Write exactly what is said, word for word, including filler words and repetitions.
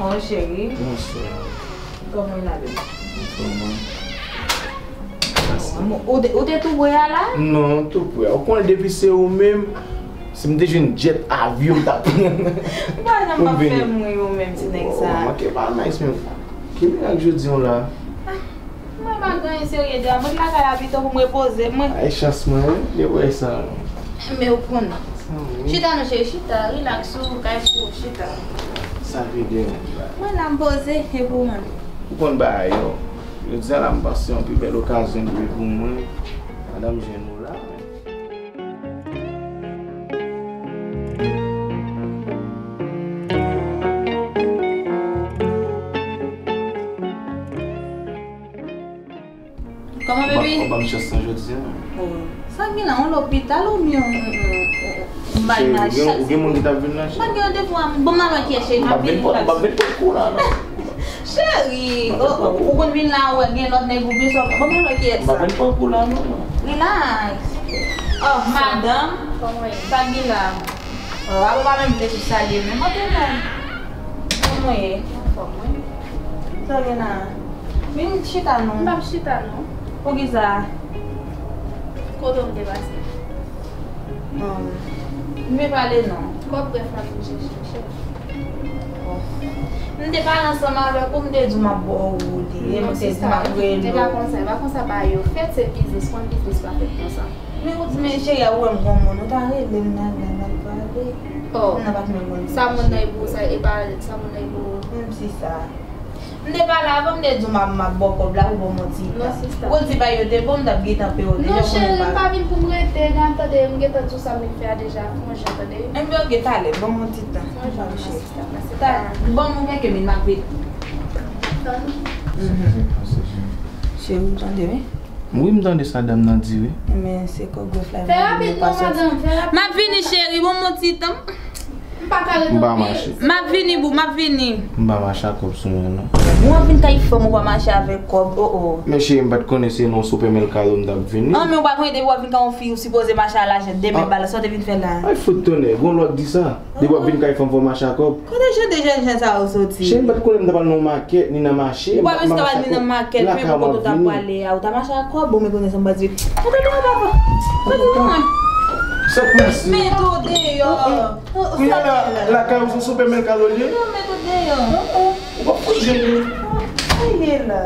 Oh, cheri. Bonswa. Kòman w ye la, baby? Anfòm, wi. Ou te, ou te tou pre a la? Non, tou pre a. Ou konnen depi se ou menm, si m te jwenn jet avyon, m t ap pran. Mwen pa janm p ap fè m ri ou menm ti nèg sa. Oh, manke pa nice menm. Ki mirak jodi an la? Mwen pa gen anyen serye de a. Mwen lakay la pito pou m repoze mwen. Ay, chans mwen, wi, de wè sa. Men ou konnen. Chita non, cheri, chita. Relax ou, kay sou, chita. Sa vle di, mwen la, m poze, e pou mwen. Ou konn bagay yo. Jodi a la, m panse yon pi bèl okazyon dwe pou mwen. Madanm jwenn ou la. Kòman, baby? Ou ban m chans lan jodi a. Oh. Sa k gen la, yon lopital oubyen yon, yon, yon, yon, yon bagay nan chak. Ou gen moun ki t ap vin la, cheri? Mwen gen randevou a, bon, m al wè kiyès, cheri, m ap vini. M ap vin pran kou la, non. Cheri, oh, oh, ou konn vin la, ou wè gen lòt nèg ou bezwen, bon, m al wè kiyès sa. M ap vin pran kou la, non. Relax. Oh, madanm. Kòman w ye? Sa k gen la? Oh, apa w pa menm vle sou salye m, men kote non? Kòman w ye? Anfòm, wi. Sa w gen la? Vin chita non. M p ap chita non. Poukisa? Kote w m te pase? Oh. M vle pale non. Kòb brèf la pou m chèche, chèche. Oh. M te pale ansanm avèk ou, m te di w m ap ba w woule, m te di w m ap rele w. E pa konsa, e pa konsa bagay yo fèt, se biznis, konn biznis pa fèt konsa. Men ou di, men cheri a, ou wè m gon moun, ou ta rele m nan, nan, nan pale. Oh. M nan pa t menm moun. Sa moun nan ye pou ou, sa, e pa sa moun nan ye pou ou. M si sa. M te pale avè w, m te di w m ap, m ap ba w kòb la, ou ban m yon ti tan. Non, sista. Ou konn ti bagay yo te bon, m t ap gentan peye w deja. Non, cheri, m pa vin pou m rete, gade, tande, m gentan di w sa m vin fè a deja, fè yon jan, tande. Enben, oke, talè, ban m yon ti tan. Fè yon jan, sista. Ban m yon kèk minit, m ap vini. Tann. Mhm. Cheri, ou tande, wi? Wi, m tande sa dam nan di, wi. Men se kòb brèf la. Fè rapid non, madanm, fè rapid. M ap vini, cheri, bon, mon ti tan. M pa ka rete anpil. M pa mache. M ap vini, boo, m ap vini. M pa mache ak kòb sou mwen, non. Ou ap vin kay fanm, ou pa mache avèk kòb, oh, oh. Men cheri, m pa t konnen se nan supermercado m t ap vini. An, men ou pa konnen depi w ap vin kay yon fi, ou sipoze mache a lajan, de mèt balans, sa w te vin fè la? Ay, fout tonnè, gon lwa k di sa. Depi w ap vin kay fanm, fò w mache ak kòb. Kote jan de jèn jan sa yo soti? Cheri, m pa t konnen m ta pral nan makèt, ni nan mache. Ou pa bezwen ta pral ni nan makèt, men pou kote w ta prale a, ou ta mache ak kòb, bon, men konnen sa m pa di. Kote w, papa? Kote w, mwen? Sa k pase? Mete w deyò. Kounye a la, lakay ou se supermercado l ye? Non, mete w deyò. Ou p ap fout jwenn li. Sa ye la?